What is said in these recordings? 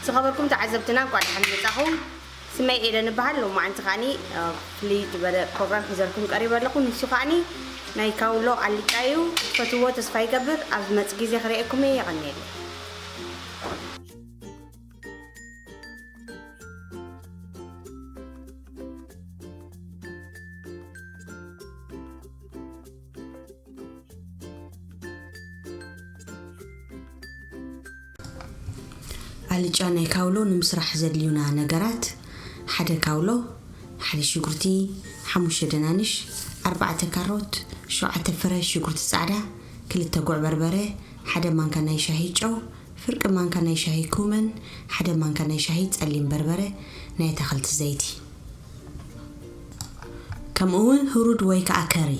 ዝኸበርኩም ተዓዘብትና፣ እንኳዕ ደሓን መጻኹም። ስመይ ኤደን እበሃል። ሎማዓንቲ ከዓኒ ፍልይ ዝበለ ፕሮግራም ሒዘልኩም ቀሪበ ኣለኹ። ንሱ ከዓኒ ናይ ካውሎ ኣልጫ እዩ። ትፈትዎ ተስፋ ይገብር። ኣብ ዝመጽእ ግዜ ክርእየኩም እየ። የቐንየለይ። ኣልጫ ናይ ካውሎ ንምስራሕ ዘድልዩና ነገራት፣ ሓደ ካውሎ፣ ሓደ ሽጉርቲ፣ ሓሙሽተ ደናንሽ፣ ኣርባዕተ ካሮት፣ ሸውዓተ ፍረ ሽጉርቲ ጻዕዳ፣ ክልተ ጉዕ በርበረ፣ ሓደ ማንካ ናይ ሻሂ ጨው፣ ፍርቂ ማንካ ናይ ሻሂ ኩመን፣ ሓደ ማንካ ናይ ሻሂ ጸሊም በርበረ፣ ናይ ኣታኽልቲ ዘይቲ፣ ከምኡ እውን ህሩድ ወይ ከዓ ከሪ።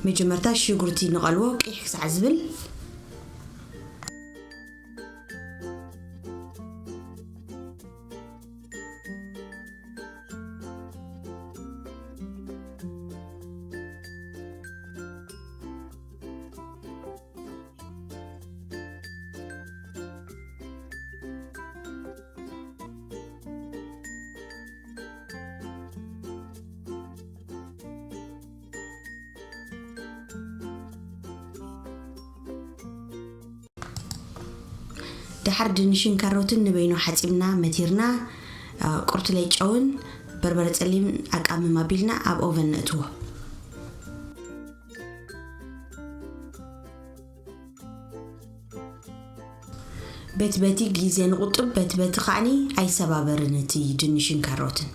መጀመርታ ሽጉርቲ ንቐልዎ፣ ቂሕ ክሳዕ ዝብል። ደሓር ድንሽን ካሮትን ንበይኑ ሓጺብና መቲርና፣ ቁርትለይ ጨውን በርበረ ጸሊምን ኣቃምም ኣቢልና ኣብ ኦቨን ነእትዎ። በቲ በቲ ግዜ ንቑጥብ፣ በቲ በቲ ከዓኒ ኣይሰባበርን እቲ ድንሽን ካሮትን።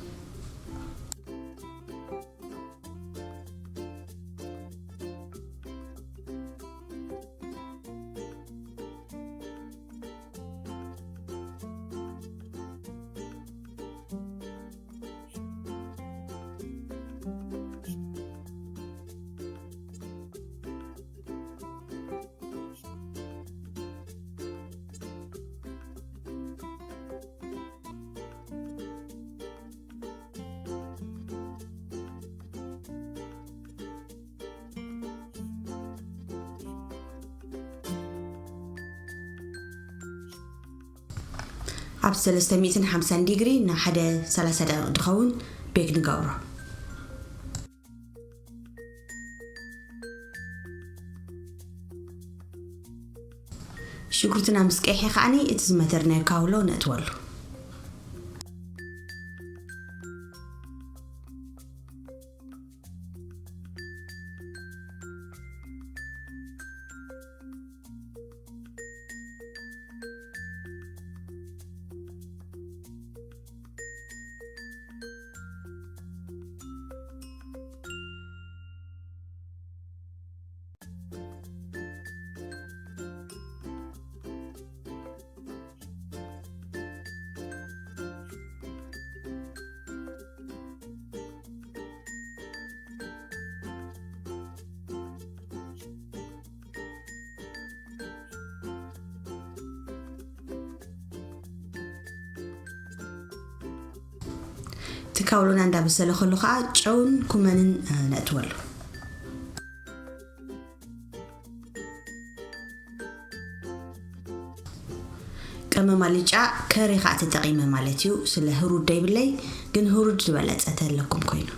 ኣብ ሰለስተ ሚእትን ሓምሳን ዲግሪ ንሓደ ሰላሳ ደቂቕ ዝኸውን ቤክ ንገብሮ። ሽጉርትና ምስ ቀይሐ ከዓኒ እቲ ዝመተርናዮ ካውሎ ነእትወሉ። እቲ ካውሎና እንዳበሰለ ከሎ ከዓ ጨውን ኩመንን፣ እ፣ ነእትወሉ። ቀመም ኣልጫ ከሪ ከዓ ተጠቒመ ማለት እዩ። ስለ ህሩድ ደይብለይ፣ ግን ህሩድ ዝበለጸ ተለኩም ኮይኑ።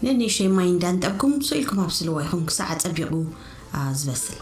ንንእሽተይ ማይ እንዳንጠብኩም ስኢልኩም ኣብስልዎ ኢኹም ክሳዕ ጸቢቑ፣ ኣ፣ ዝበስል።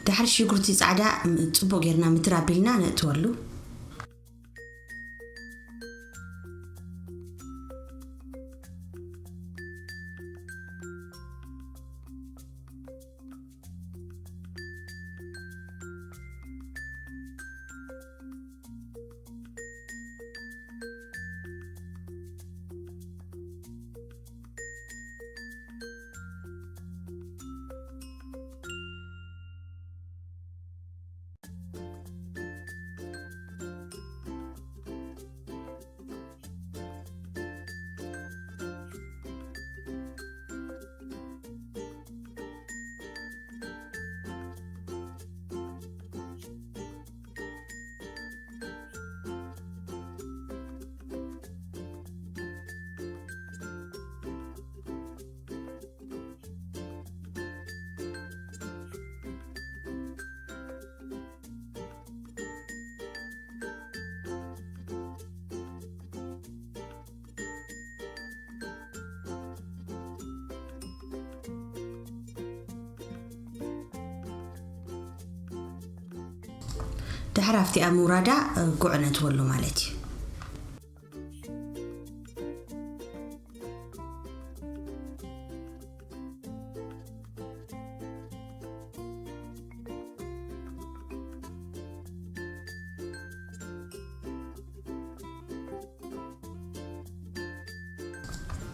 ድሕሪ ሽጉርቲ ጻዕዳ ም-፣ ጽቡቕ ጌርና ምትር ኣቢልና ነእትወሉ። ድሕሪ ኣብቲኣ ምውራዳ፣ እ፣ ጉዕ ነእትወሉ ማለት እዩ።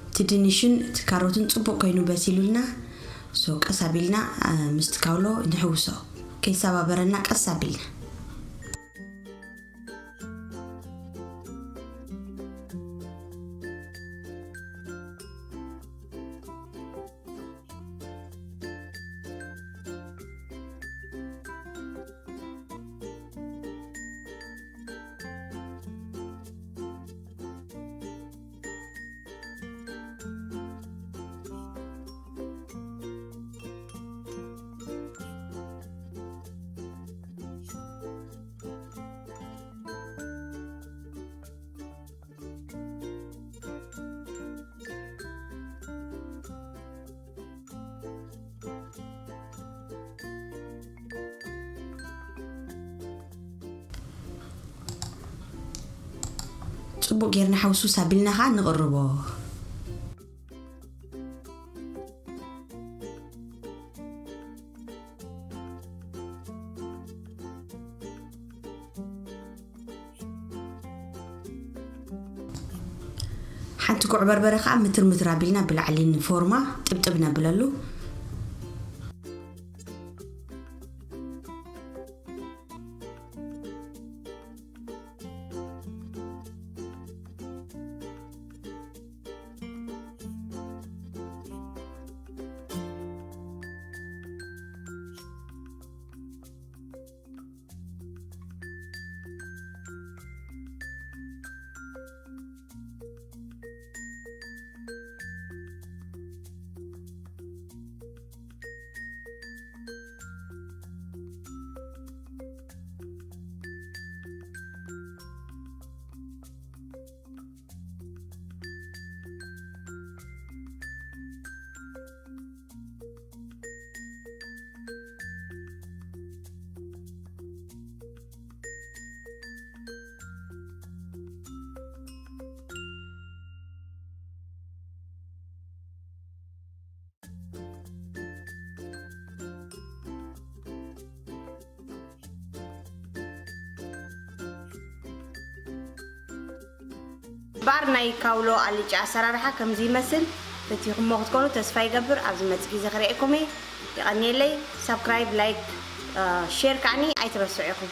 እቲ ድንሽን እቲ ካሮትን ጽቡቕ ኮይኑ በሲሉልና። ሶ ቀስ ኣቢልና፣ እ፣ ምስቲ ካውሎ ንሕውሶ። ከይሰባበረና ቀስ ኣቢልና። ጽቡቕ ጌርና ሓውሱስ ኣቢልና ኸኣ ንቕርቦ። ሓንቲ ጉዕ በርበረ ኸኣ ምትር ምትር ኣቢልና ብላዕሊ ንፎርማ ጥብጥብ ነብለሉ። ባር ናይ ካውሎ ኣልጫ ኣሰራርሓ ከምዚ ይመስል። ፈቲኹሞ ክትኮኑ ተስፋ ይገብር። ኣብ ዝመጽእ ግዜ ክርእየኩም እየ። የቐንየለይ። ሳብስክራይብ፣ ላይክ፣ ሼር ከዓኒ ኣይትረስዑ ኢኹም።